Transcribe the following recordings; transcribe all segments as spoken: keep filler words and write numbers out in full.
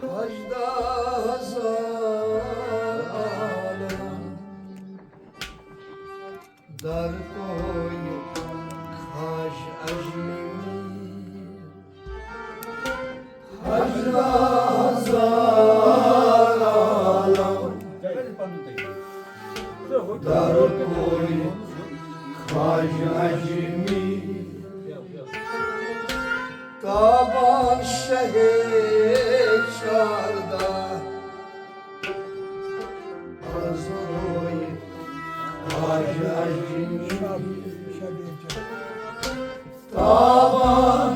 ہژدہ ہزار عالم در کوئی خاج اجمی۔ ہژدہ ہزار عالم در کوئی خاج اجمی۔ تابان شہ شاردا از روی خاج اجمی۔ تابان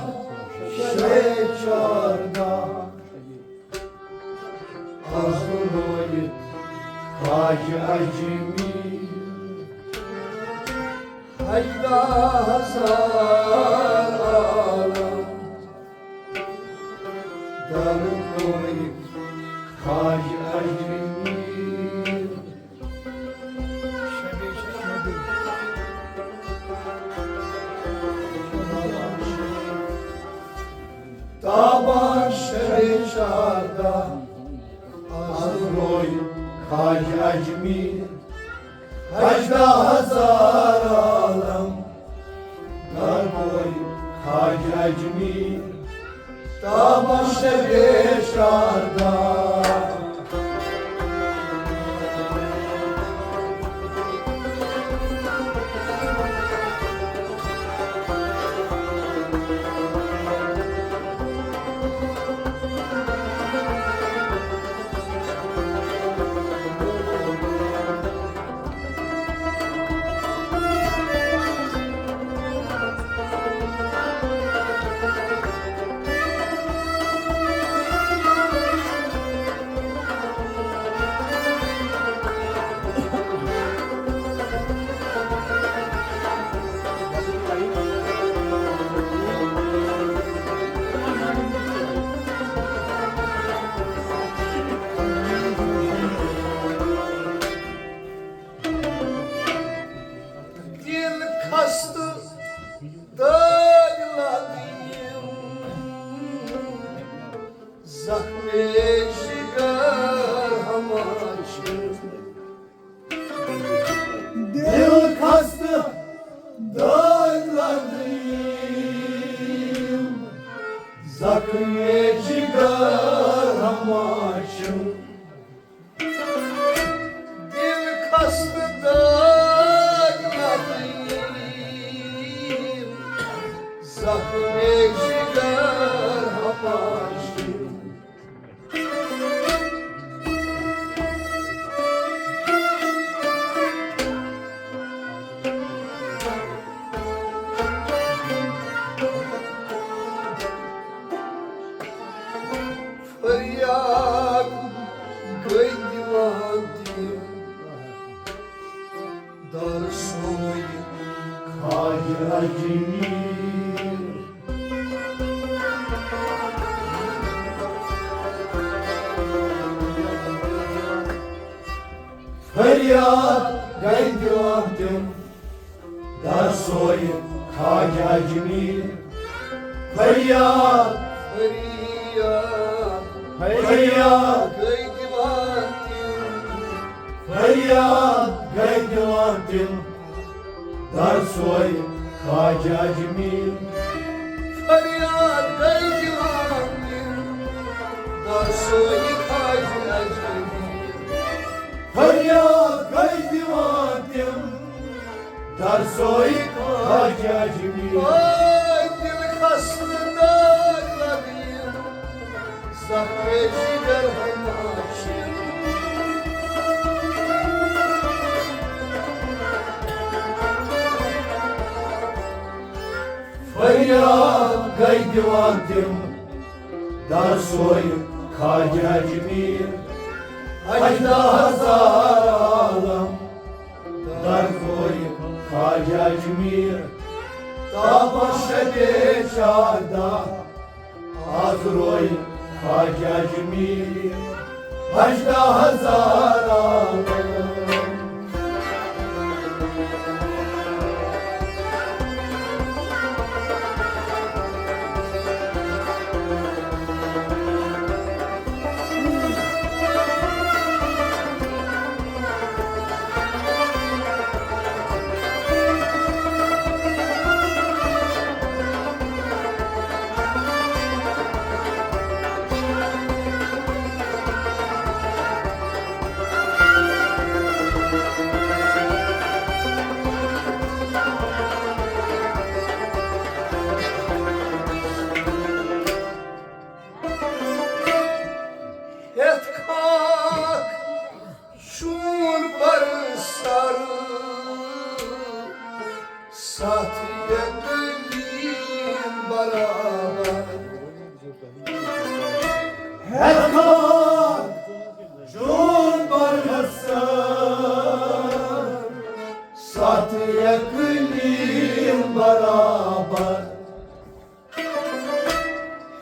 شہ شاردا از روی خاج اجمی۔ ہژدہ ہزار عالم در کوئی خاج اجمی۔ تابان شہ شاردا از روی خاج اجمی۔ ہژدہ ہزار عالم در کوئی خاج اجمی۔ تابان شہ شاردا۔ دل خستہ دٲدۍ لدٕنۍ، زخمِ جگر ہما چھِ۔ دل خستہ دٲدۍ لدٕنۍ، زخمِ جگر ہما چھِ۔ دل خستہ دٲدۍ لدٕنۍ، زخمِ جگر ہما چھِ۔ فریاد گٔے دِوان تِم، در سوی خاج اجمی۔ فریاد گٔے دِوان تِم، در سوی خاج اجمی۔ فریاد، فریاد، فریاد گٔے دِوان تِم۔ فریاد گٔے دِوان تِم، در سوی خاج اجمی۔ فریاد گٔے دِوان تِم، در سوی خاج اجمی۔ فریاد گٔے دِوان تِم، در سوی خاج اجمی۔ اے دل خستہ دٲدۍ لدٕنۍ، زخمِ جگر ہما چھِ۔ فریاد گٔے دِوان تِم، در سوی خاج اجمی۔ ہژدہ ہزار عالم در کوی خاج اجمی۔ تابان شہ شاردا از روی خاج اجمی۔ ہژدہ ہزار عالم۔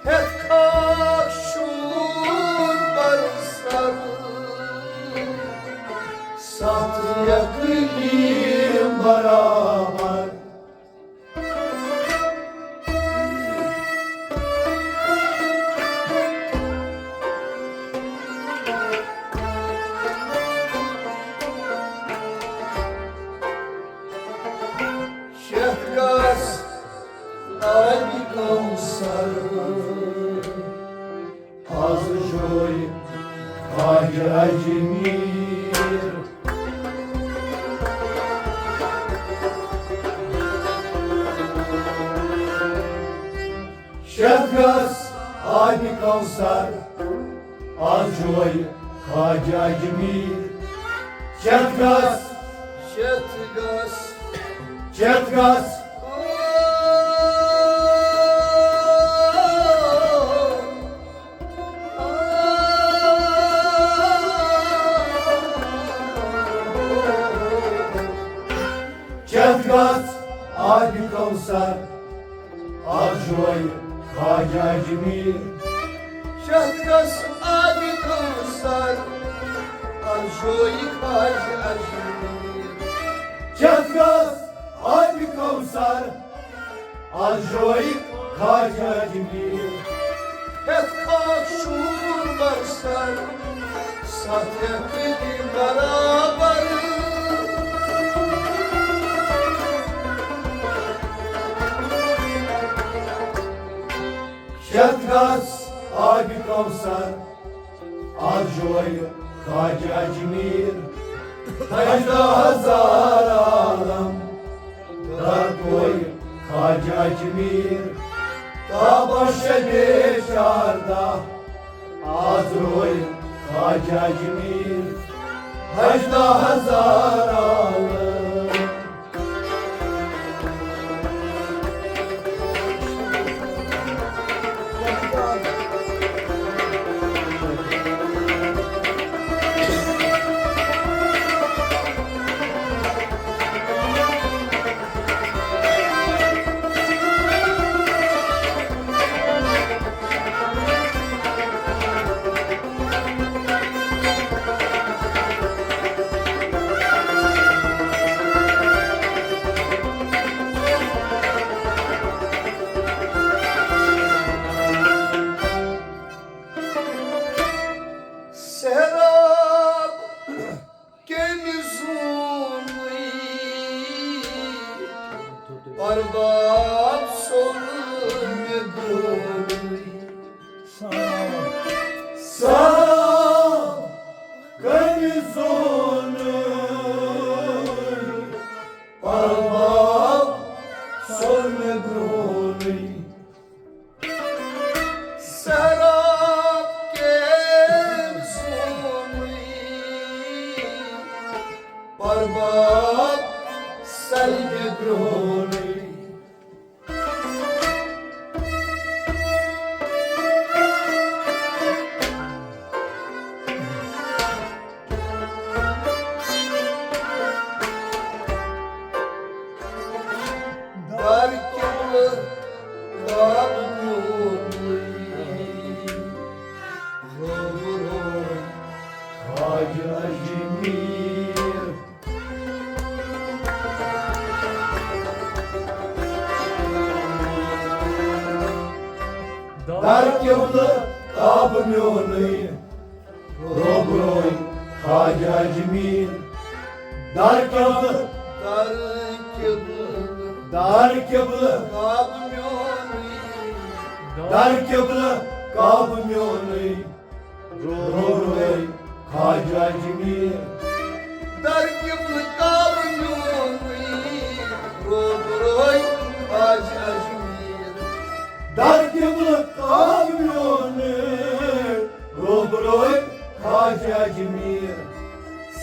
ہیٚتھ خاک شوٗر بر سر، ستھ یقیٖن برابر۔ شیٚتھ گژھ آبِ کوثر، از جویہِ خواجہ اجمیر۔ شیٚتھ گژھ آبِ کوثر، از جویہِ خواجہ اجمیر۔ شیٚتھ گژھ، شیٚتھ گژھ، شیٚتھ گژھ۔ شیٚتھ گژھ آبِ کوثر، از جویہِ خواجہ اجمیر۔ شیٚتھ گژھ آبِ کوثر، از جویہِ خواجہ اجمیر۔ شیٚتھ گژھ آبِ کوثر، از جویہِ خواجہ اجمیر۔ ہیٚتھ خاک شوٗر بر سر، ستھ ہیٚتھ دِتھ برابر۔ شیٚتھ گژھ آبِ کوثر، از جویہِ خواجہ اجمیر۔ ہجدہ ہزار عالم در کویہِ خواجہ اجمیر۔ تابہ شبِ چاردہ، از رویہِ خواجہ اجمیر۔ ہجدہ ہزار عالم۔ سہراب کٔمۍ زونُے، پرباب سوٚن مےٚ گونُے۔ سہراب کٔمۍ زونُے، پرباب سوٚن مےٚ گونُے۔ سہراب کٔمۍ زونُے، پرباب سوٚن مےٚ گونُے۔ در قبلہٕ کعبہٕ میونُے، روبروے خواجہ اجمیر۔ در قبلہٕ کعبہٕ میونُے، روبروے خواجہ اجمیر۔ در قبلہٕ، در قبلہٕ، در قبلہٕ کعبہٕ میونُے، در قبلہٕ کعبہٕ میونُے، روبروے خواجہ اجمیر۔ در قبلہٕ کعبہٕ میونُے، روبروے خواجہ اجمیر۔ در قبلہٕ کعبہٕ میونُے، روبروے خواجہ اجمیر۔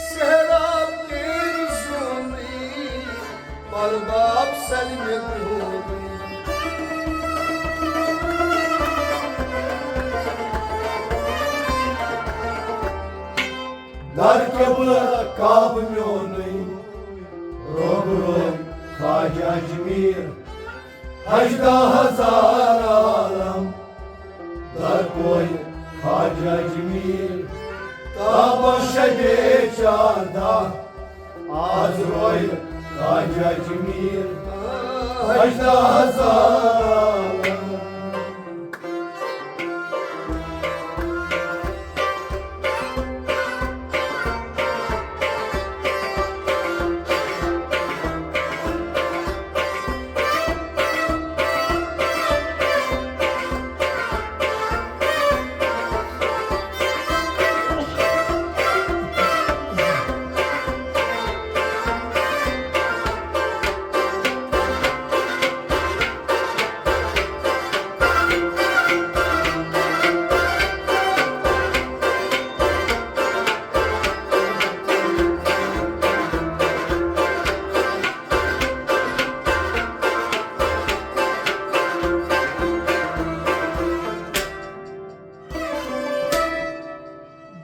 سہراب کٔمۍ زونُے، پرباب سوٚن مےٚ گونُے۔ در قبلہٕ کعبہٕ میونُے، روبروے خواجہ اجمیر۔ ہجدہ ہزار عالم در کوی خواجہ اجمیر، تابہ شبے چاردہ، آز روی خواجہ اجمیر، ہژدہ ہزار۔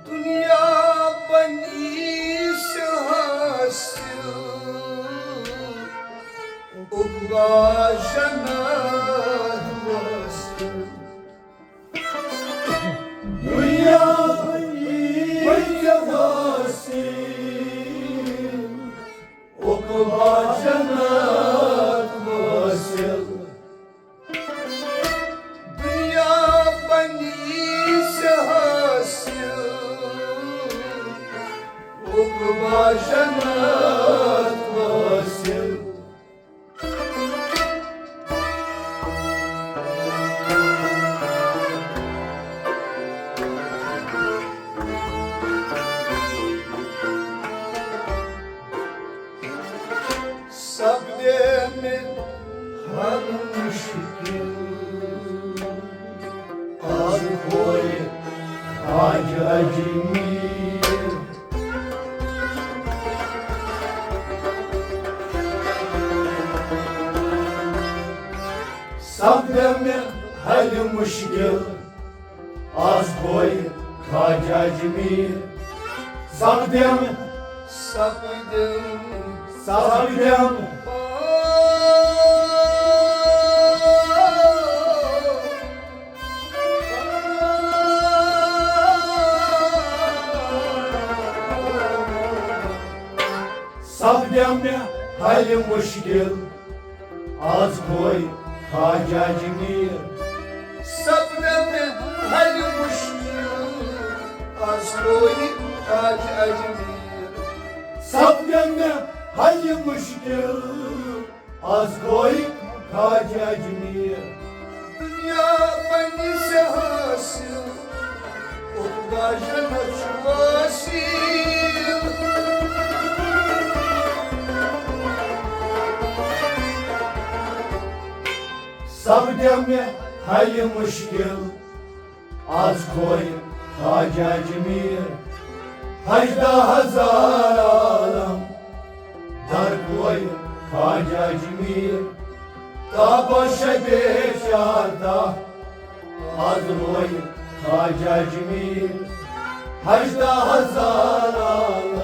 دنیا بنی سے حاصل، عقبیٰ جنت واصل۔ دنیا بنی سے حاصل، عقبیٰ جنت واصل۔ دنیا بنی سے حاصل، عقبیٰ جنت واصل۔ سپدے مےٚ حل مشکل، آز کورِ خواجہ اجمیر۔ سپدے مےٚ حل مشکل، آز گوٚو خواجہ اجمیر۔ سپدیم، سپدیم، سپدیم۔ سپدیم مےٚ حل مشکل، آز گوٚو خواجہ اجمیر۔ سپدیم مےٚ حل مشکل، آز گوٚو خواجہ اجمیر۔ سپدیم مےٚ حل مشکل، آز گوٚو خواجہ اجمیر۔ دنیا بنی سے حاصل، عقبیٰ جنت واصل۔ سپدیم مےٚ حل مشکل، آز گوٚو خواجہ اجمیر۔ ہژدہ ہزار عالم در گوٚو خواجہ اجمیر۔ تابہ شبے چاردہ، آز گوٚو خواجہ اجمیر۔ ہژدہ ہزار عالم۔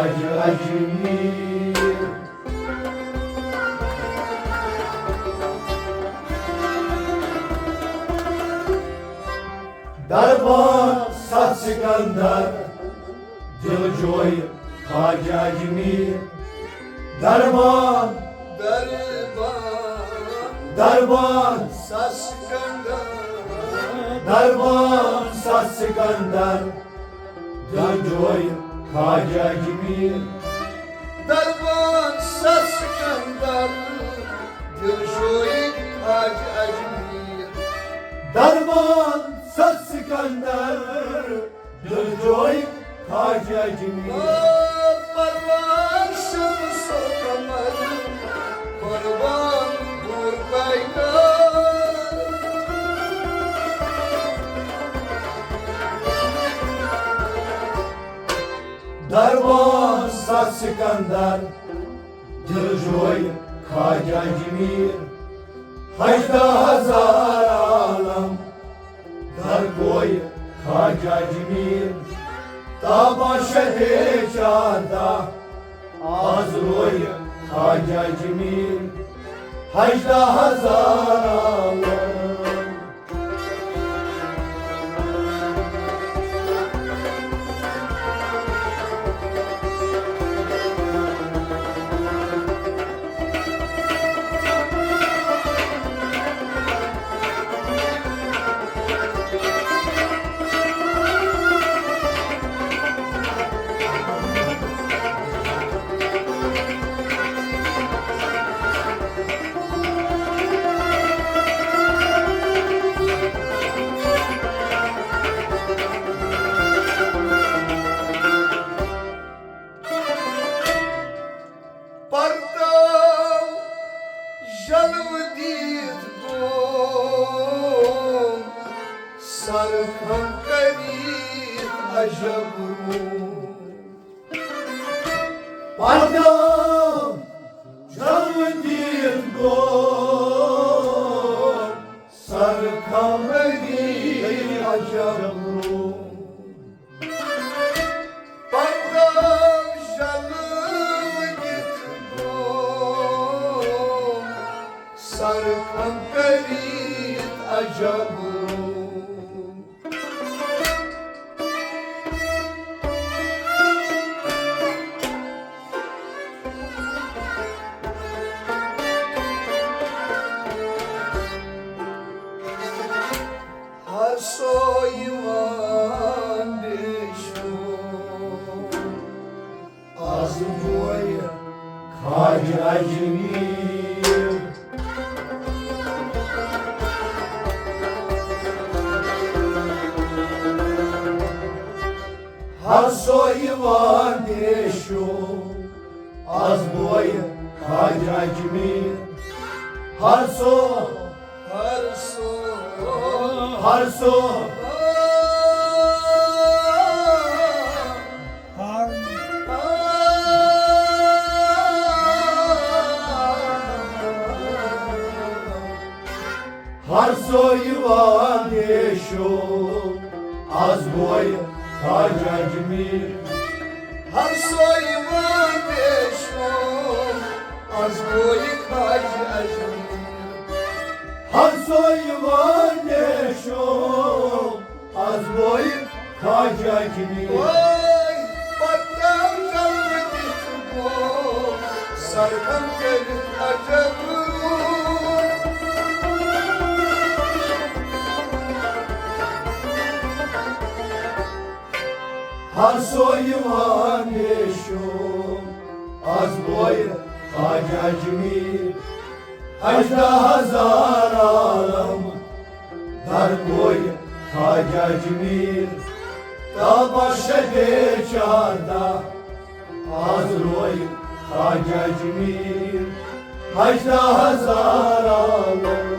اجمیر۔ دربان ست سکندر، دلجوی خواجہ اجمیر۔ دربان، دربان، دربان ست سکندر، دربان ست سکندر، دلجوی خواجہ اجمیر۔ دربان ست سکندر، دلجوی خواجہ اجمیر۔ دربان ست سکندر، دلجوی خواجہ اجمیر۔ پروان شمس و قمر، قربان پور کائنات۔ دربان ست سکندر، دلجوی خواجہ اجمیر۔ ہژدہ ہزار عالم، در کوی خواجہ اجمیر۔ تابان شدے چاردہ، آز روی خواجہ اجمیر۔ ہژدہ ہزار عالم۔ پرداو جلوٕ دِتھ گوٚو سرخم کٔرِتھ عجب روٗپ۔ پرداو جلوٕ دِتھ گوٚو سرخم کٔرِتھ عجب روٗپ۔ پردٕ شلہٕ ؤگِتھ گوٚو سرخم کٔرِتھ عجب روٗپ۔ ہر سو یِوان ریشو، از بویہِ خواجہ اجمیر۔ ہر سو یِوان ریشو، از بویہِ خواجہ اجمیر۔ ہر سو، ہر سو، ہر سو، ہر، ہر سو یِوان ریشو، از بویہِ خواجہ اجمیر۔ ہر سو یِوان ریشو، از بویہِ خواجہ اجمیر۔ ہر سو یِوان ریشو، از بویہِ خواجہ اجمیر۔ وای، پتہٕ کلہٕ دِتھ گوٚو سرخم کٔرِتھ عجب روٗپ۔ ہر سو یِوان ریشو، از بویہِ خواجہ اجمیر۔ ہژدہ ہزار عالم در کوی خواجہ اجمیر۔ تابان شدے چاردہ، آز روی خواجہ اجمیر۔ ہژدہ ہزار عالم۔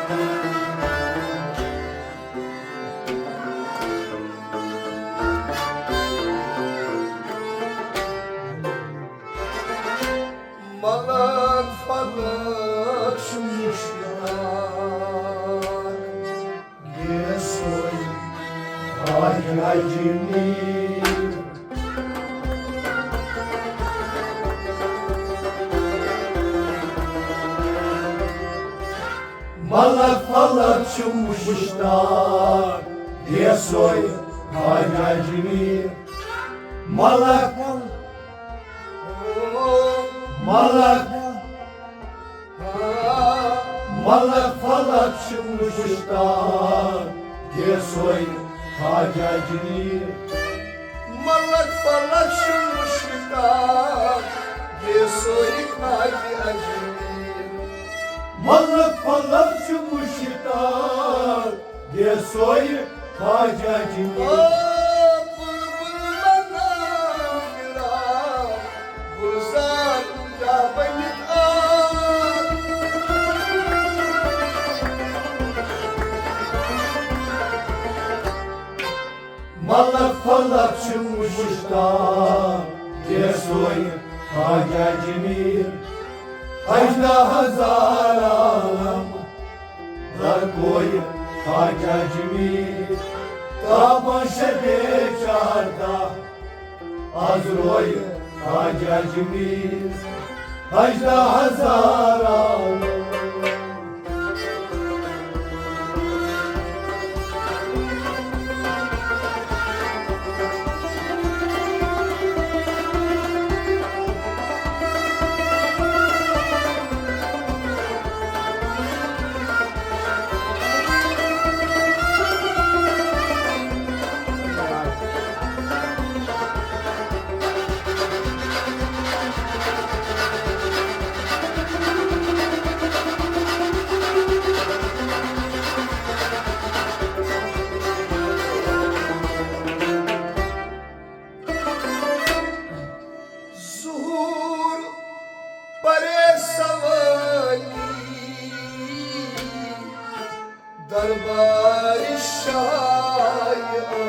ملک فلک چھُ مُشتاق، گیسوے خواجہ اجمیر۔ ملک فلک چھُ مُشتاق، گیسوے خواجہ اجمیر۔ ملک، ملک، ملک فلک چھُ مُشتاق، گیسوے خواجہ اجمیر۔ ملک فلک چھُ مُشتاق، گیسوے خواجہ اجمیر۔ ملک فلک چھُ مُشتاق، گیسوے خواجہ اجمیر۔ آ، بلبل بناو فراق، گلزار کیا بنت آ۔ ملک فلک چھُ مُشتاق، گیسوے خواجہ اجمیر۔ اجدہ ہزار عالم در کوے خواجہ اجمیر۔ تابان شبے چاردہ، از روے خواجہ اجمیر۔ اجدہ ہزار عالم۔ ظہور پرے سوالی، دربار شاہ عالی۔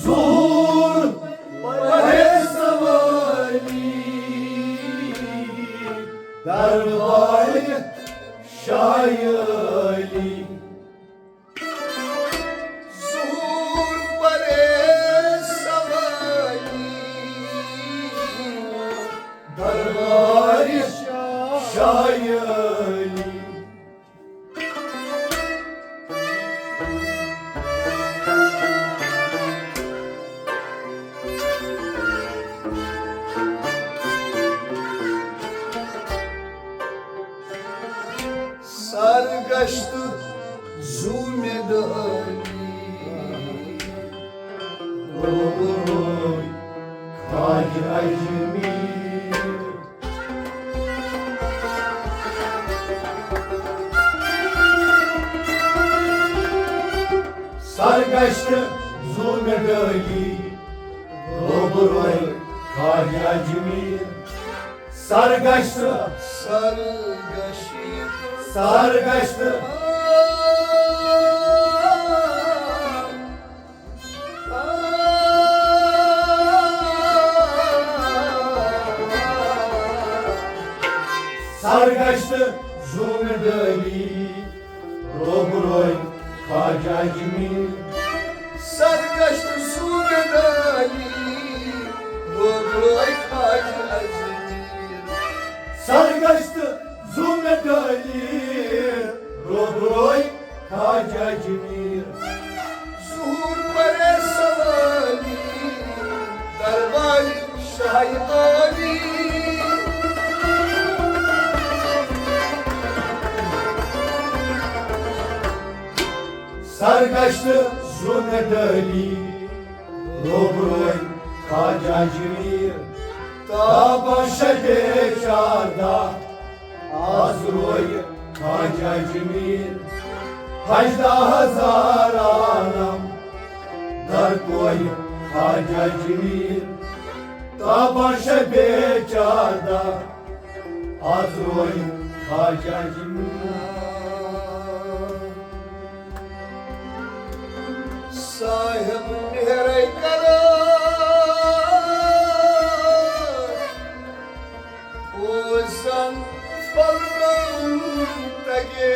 ظہور پرے سوالی، دربار شاہ عالی۔ ظہور پرے سوالی، دربار شاہ عالی۔ سرگشت زو مےٚ دٲنی، روے خواجہ اجمیر۔ سرگشت زو مےٚ دٲنی، روے خواجہ اجمیر۔ سرگشت، سرگشت، سرگشت۔ سرگشت زو مےٚ دٲنی، روے خواجہ اجمیر۔ سرگشت زو مےٚ دٲنی، روے خواجہ اجمیر۔ سرگشت زو مےٚ دٲنی، روے خواجہ اجمیر۔ ظہور پرے سوالی، دربار شاہ عالی۔ سرگشت زو مےٚ دٲنی، روے خواجہ اجمیر۔ تابان شبے چاردہ، از روے خواجہ اجمیر۔ ہجدہ ہزار عالم در کوے خواجہ اجمیر۔ تابان شبے چاردہ، از روے خواجہ اجمیر صاحب مہرے کرم، اوس زن پلون تگے۔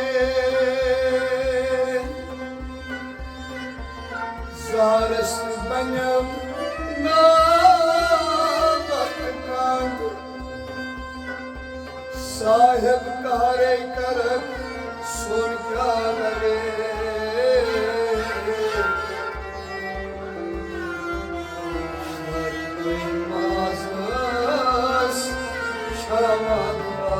زارس بنیم نابخت کانٛدُر، صاحب قہرے کرک سون کیا لگے۔ مازس شرمندہ۔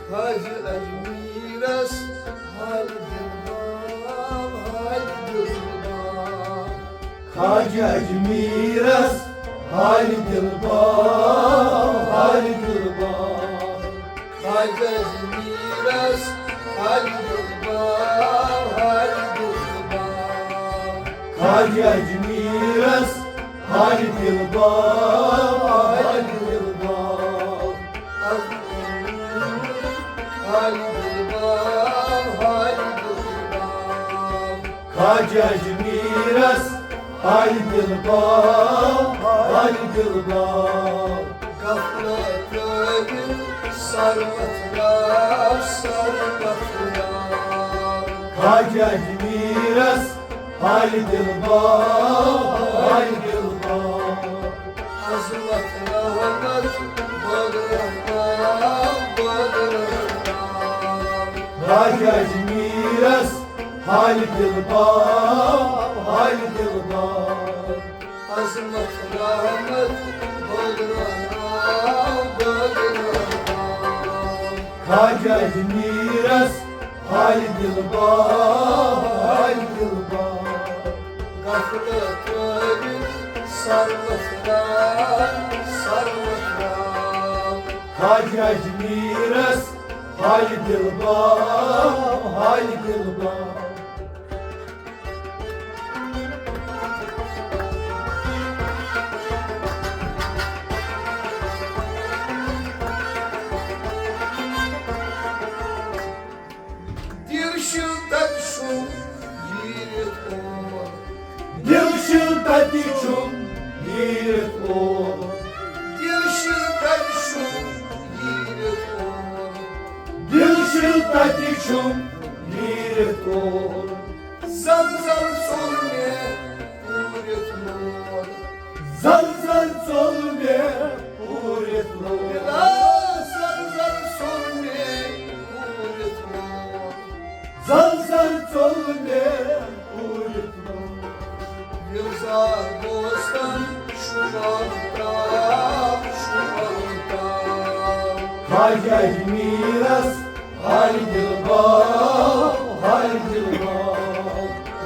خواجہ اجمیرس حال دل باب، حال دل باب۔ خواجہ اجمیرس حال دل باب، حال دل باب۔ خواجہ اجمیرس حال دل باب، حال دل باب۔ خواجہ اجمیرس حال دل باب، حال دل باب۔ حال دل باب، حال دل باب۔ خواجہ اجمیرس حال دل باب، حال دل باب۔ غفلت ترٲوِن سر متھراو، سر متھراو۔ خواجہ اجمیرس حال دل باب، حال دل باب۔ عظمت رحمت بغرہنام، بغرہنام۔ خواجہ اجمیرس حال دل باب، حال دل باب۔ عظمت رحمت بغرہنام، بغرہنام۔ خواجہ اجمیرس حال دل باب، حال دل باب۔ غفلت ترٲوِن سر متھراو، سر متھراو۔ خواجہ اجمیرس حال دل باب، حال دل باب۔ دل شِل تتہِ چھُم ییٖرِتھ اومُت۔ دل شِل تتہِ چھُم ییٖرِتھ اومُت۔ دل شِل تتہِ چھُم ییٖرِتھ اومُت۔ دل شِل تتہِ چھُم ییٖرِتھ اومُت۔ زل زل ژوٚل مےٚ پوٗرِتھ لوٗر۔ زل زل ژوٚل مےٚ پوٗرِتھ لوٗر۔ دِلا زل زل ژوٚل مےٚ پوٗرِتھ لوٗر۔ زل زل ژوٚل مےٚ پوٗرِتھ لوٗر۔ وِلزار بوزتن شُمام تام، شُمام تام۔ خواجہ اجمیرس حال دل باب، حال دل باب۔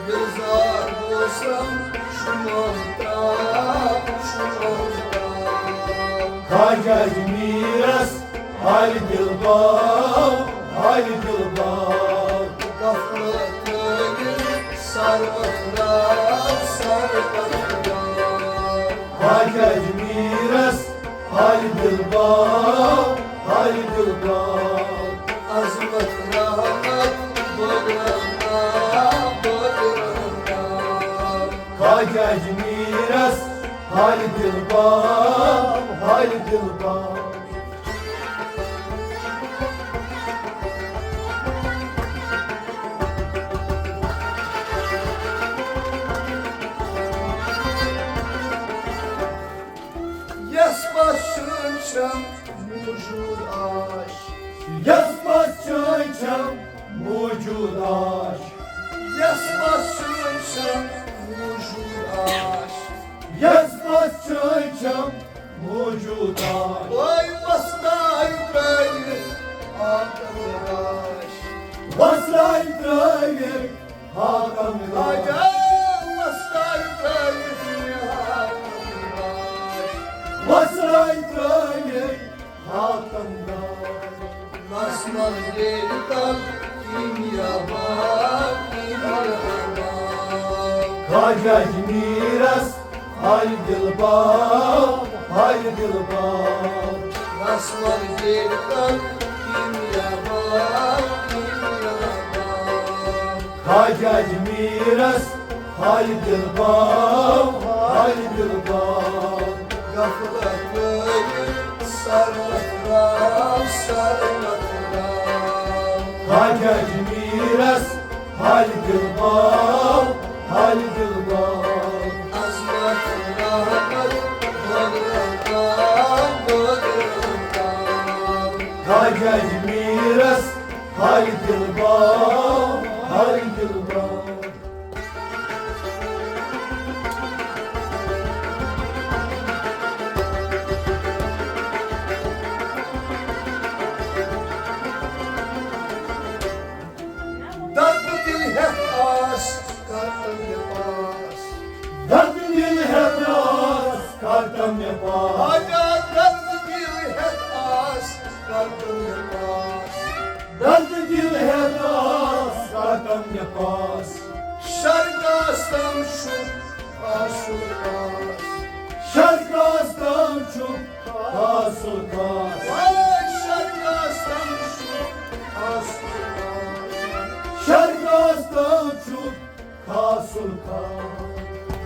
گلزار موسم شمال تام، شمال تام۔ خواجہ اجمیرس حال دل باب، حال دل باب۔ غفلت ترٲوِتھ سر پتھراو، سر پتھراو۔ خواجہ اجمیرس حال دل باب، حال دل باب۔ عظمت رحمت بغرہنام، بغرہنام۔ خواجہ اجمیرس حال دل باب، حال دل باب۔ یس پس چٲنۍ چھم موجود آش۔ یس پس چٲنۍ چھم موجود آش۔ یس پس چٲنۍ چھم موجود آش۔ یس پس چٲنۍ چھم موجود آش۔ وۄسراے ترٲوِتھ آتم راش۔ وۄسراے ترٲوِتھ آتم راش۔ آجا وۄسراے ترٲوِتھ آتم راش۔ وۄسراے ترٲوِتھ آتم خواجہ اجمیرس حال دل باو، حال دل باو۔ رسول جیتن کیمیا باو، کیمیا باو۔ خواجہ اجمیرس حال دل باو، حال دل باو۔ غفلت لٲیِتھ سر متراو، سر متراو۔ خواجہ اجمیرس حال دل باو، حال دل باو۔ عظمت رحمت قدرت، قدرت۔ خواجہ اجمیرس حال دل باو، حال دل باو۔ درد دل ہیتھ آس، کر تم مےٚ پاس۔ درد دل ہیتھ آس، کر تم مےٚ پاس۔ آجا درد دل ہیتھ آس، کر تم مےٚ پاس۔ درد دل ہیتھ آس، کر تم مےٚ پاس۔ شر کاستم چھُ آسُن پاس۔ شر کاستم چھُ آسُن پاس۔ واے شر کاستم چھُ آسُن پاس۔ شر کاستم چھُ آسُن پاس۔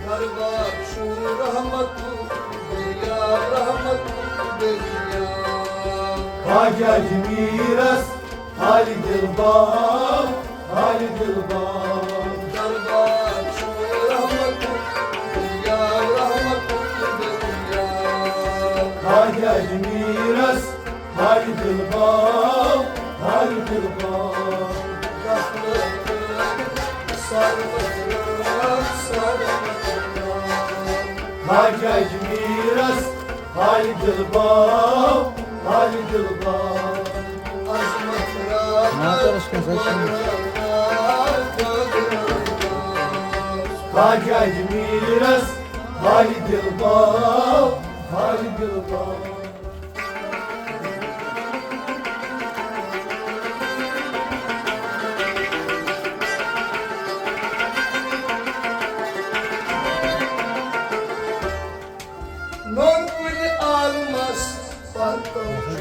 دربار چھُ رحمتُک دریا، رحمتُک دریا۔ خواجہ اجمیرس حال دل باو، حال دل باو۔ دربار چھُ رحمتُک دریا، رحمتُک دریا۔ خواجہ اجمیرس حال دل باو، حال دل باو۔ رحمت سر متراو، سر متراو۔ خواجہ اجمیرس حال دل باو، حال دل باو۔ عظمت رحمت ناترس کیٛاہ سا چھُنہٕ؟ خواجہ اجمیرس حال دل باو، حال دل باو۔ نوٚن کُلہِ عالمس پرتو چھُ۔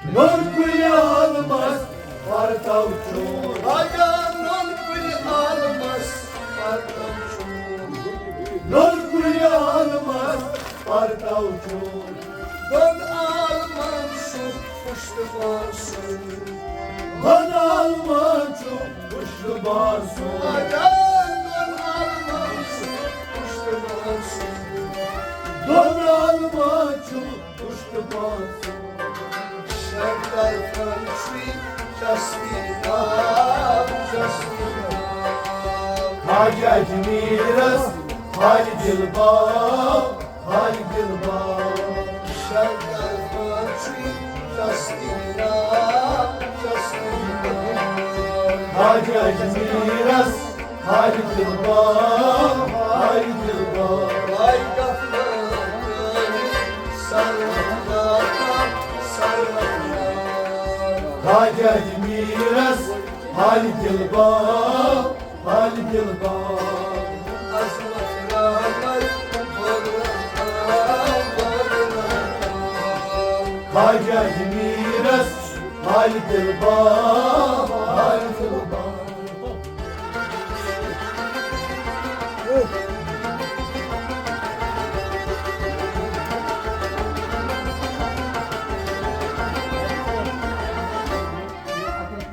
نوٚن کُلہِ عالمس پرتو چھُ۔ راجا نوٚن کُلہِ عالمس پرتو چھُ۔ نوٚن کُلہِ عالمس پرتو چھُ۔ دۄن عالمن چھُ پُشتہٕ بان سُنٛد۔ دۄن عالمن چھُ پُشتہٕ بان سُنٛد۔ اگر دۄن عالمن چھُ پُشتہٕ بان سُنٛد۔ دۄن عالمن چھُ پُشتہٕ بان سُنٛد۔ شر طرفن چھُے چستی ناو، چستی ناو۔ خواجہ اجمیرس حال دل باو۔ حال دل باو۔ شر طرفن چھُے چستی ناو، چستی ناو۔ خواجہ اجمیرس حال دل باو، حال دل باو۔ واے غفلت سر متراو، سر متراو۔ خواجہ اجمیرس حال دل باو۔ حال دل باو۔ عظمت رحمت بغرا، بغرا۔ خواجہ اجمیرس حال دل باو، حال دل باو۔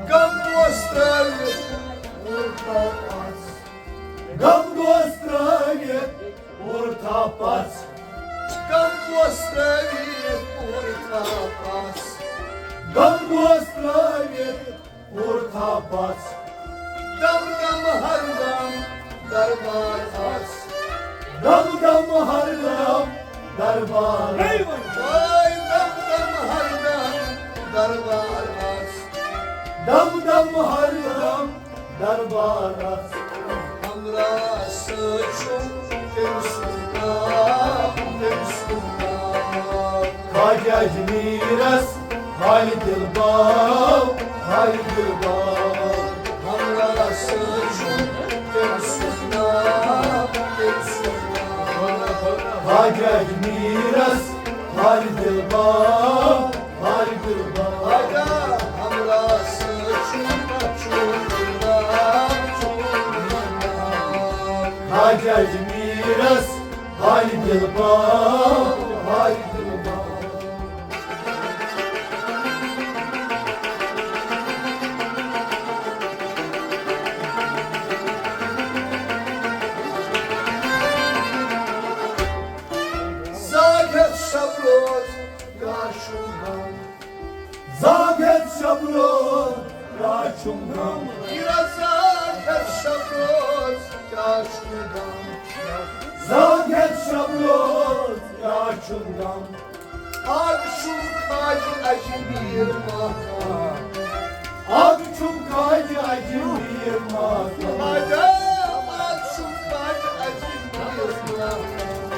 غم اوس ترٛٲوِتھ غم گوس ترٲوِتھ پوٗرٕ تھپس۔ غم گوس ترٲوِتھ پوٗرٕ تھپس۔ غم گوس ترٲوِتھ پوٗرٕ تھپس۔ دم دم ہر دم دربار آس۔ دم دم ہر دم دربار۔ واے دم دم ہر دم دربار آس۔ دم دم ہر دم دربارس۔ ہمراہ سۭتۍ چھُم تٔمۍ سُنٛد ناو، تٔمۍ سُنٛد ناو۔ خواجہ اجمیرس ہاے دِلباو، ہاے دِلباو۔ ہمراہ سۭتۍ چھُ تٔمۍ سُنٛد ناو، تٔمۍ سُنٛد ناو۔ خواجہ اجمیرس، ہاے دِلباو، ہاے دِلباو۔ خواجہ ہمراہ سۭتۍ چھُ چون ناو، چون ناو۔ خواجہ اجمیرس، ہاے دِلباو، ہاے دِلباو۔ زاگ ہٮ۪تھ شب روز کیٛاہ چھُم غم۔ زاگ ہٮ۪تھ شب روز کیٛاہ چھُم غم۔ یہِ زاگ ہٮ۪تھ شب روز کیٛاہ چھُم غم۔ زاگ ہٮ۪تھ شب روز کیٛاہ چھُم غم۔ اکھ چھُم خواجہ اجمیر ماکان۔ اکھ چھُم خواجہ اجمیر ماکان۔ خواجہ، اکھ چھُم خواجہ اجمیر ماکان۔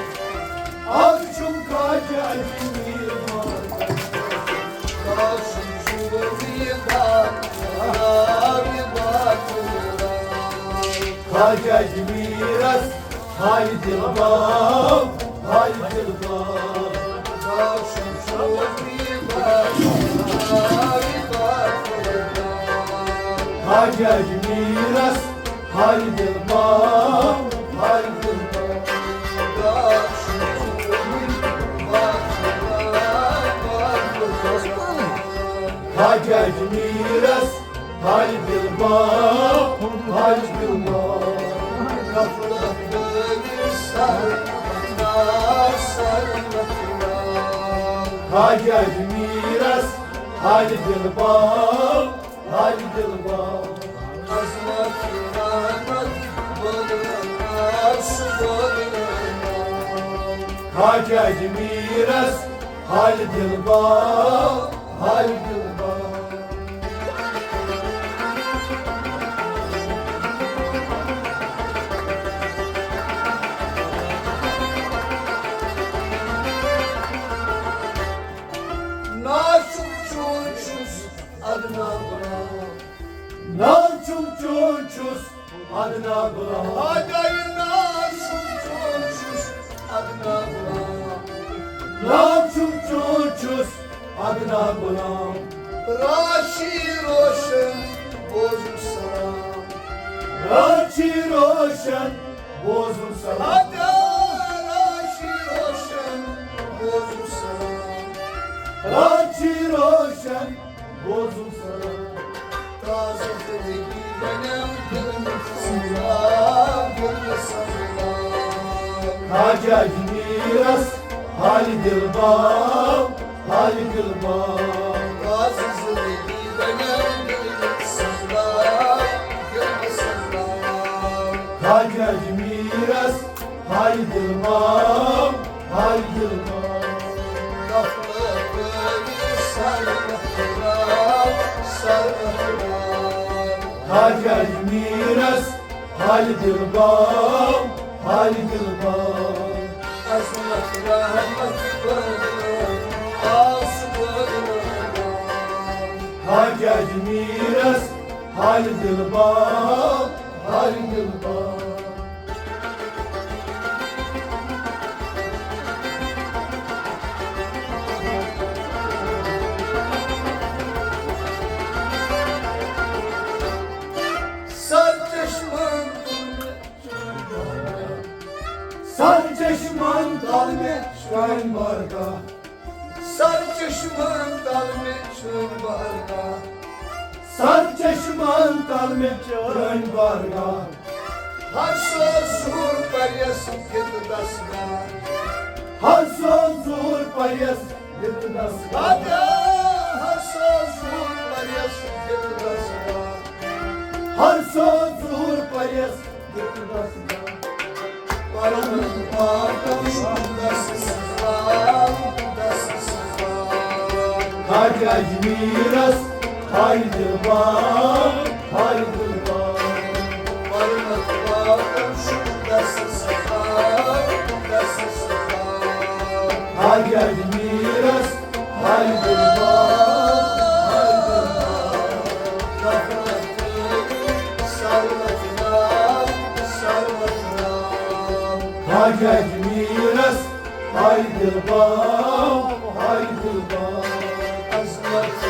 اکھ چھُم خواجہ اجمیر ماکان۔ اکھ چھُم شوقی دار، دار، دار۔ خواجہ اجمیرس، ہاے دِلباو، ہاے دِلباو۔ خواجہ اجمیرس، ہاے دِلباو، ہاے دِلباو۔ خواجہ اجمیرس، ہاے دِلباو، ہاے دِلباو۔ غفلت دٲری سر، سر۔ خواجہ اجمیرس، ہاے دِلباو، ہاے دِلباو۔ عظمت رحمت بولنا، سبحان اللہ۔ خواجہ اجمیرس، ہاے دِلباو، ہاے دِلباو۔ ناچُک چون چھُس ادنا غلام۔ ناچُک چون چھُس ادنا غلام۔ آ جاے ناچُک چون چھُس ادنا غلام۔ ناچُک چون چھُس ادنا غلام۔ راشی روشن بوزُم سلام۔ راشی روشن بوزُم سلام۔ آ جاے راشی روشن بوزُم سلام۔ راشی روشن بوزُم سلام۔ تازٕ زندگی بنیو دِل مےٚ سلام، دِل مےٚ سلام۔ خواجہ اجمیرس، ہاے دِلباو، ہاے دِلباو۔ تازٕ زندگی بنیو دِل مےٚ سلام، دِل مےٚ سلام۔ خواجہ اجمیرس، ہاے دِلباو، ہاے دِلباو۔ غفلت دٲری سر احترام، سر احترام۔ خواجہ اجمیرس، ہاے دِلباو، ہاے دِلباو۔ عظمت رحمت بولنا، آس بولنا۔ خواجہ اجمیرس، ہاے دِلباو، ہاے دِلباو۔ سر چشمن، سر چشمن تل مےٚ چٲنۍ بارگاہ۔ سر چشمن تل مےٚ چٲنۍ بارگاہ۔ سر چشمن تل مےٚ چٲنۍ بارگاہ۔ ہر سوز ظہور پریس دِتھ دستگاہ۔ ہر سوز ظہور پریس دِتھ دستگاہ۔ ہر سوز ظہور پریس دِتھ دستگاہ۔ ہر سوز ظہور پریس دِتھ دستگاہ۔ پرمت پاکم شُکر سلام، شُکر سلام۔ خواجہ اجمیرس، ہاے دِلباو، ہاے دِلباو۔ پرمت پاکم شُکر سلام، شُکر سلام۔ خواجہ اجمیرس، ہاے دِلباو۔ اجمیرس ہاے دل باب، ہاے دل باب۔ عظمت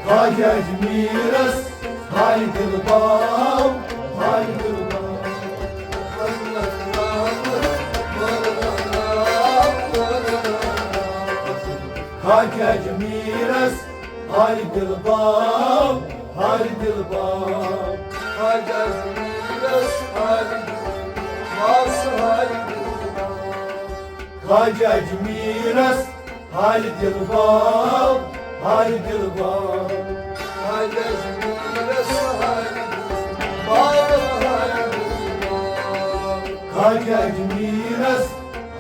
خواجہ اجمیرس ہاے دل باب، ہاے دل باب۔ خواجہ اجمیرس ہاے دل باب، ہاے دل باب۔ خواجہ اجمیرس ہاے دل باب، ہاے دل باب۔ خواجہ اجمیرس ہاے دل باب، ہاے دل باب۔ خواجہ اجمیرس ہاے دل باب، ہاے دل باب۔ خواجہ اجمیرس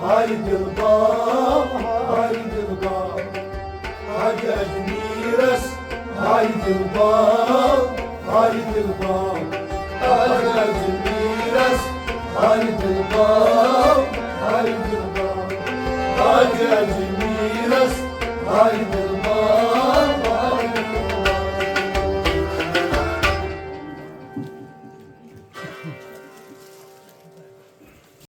ہاے دل باب، ہاے دل باب۔ خواجہ اجمیرس ہاے دل باب، ہاے دل باب۔ خواجہ اجمیرس ہاے دل باب، ہاے دل باب۔ خواجہ اجمیرس ہاے دل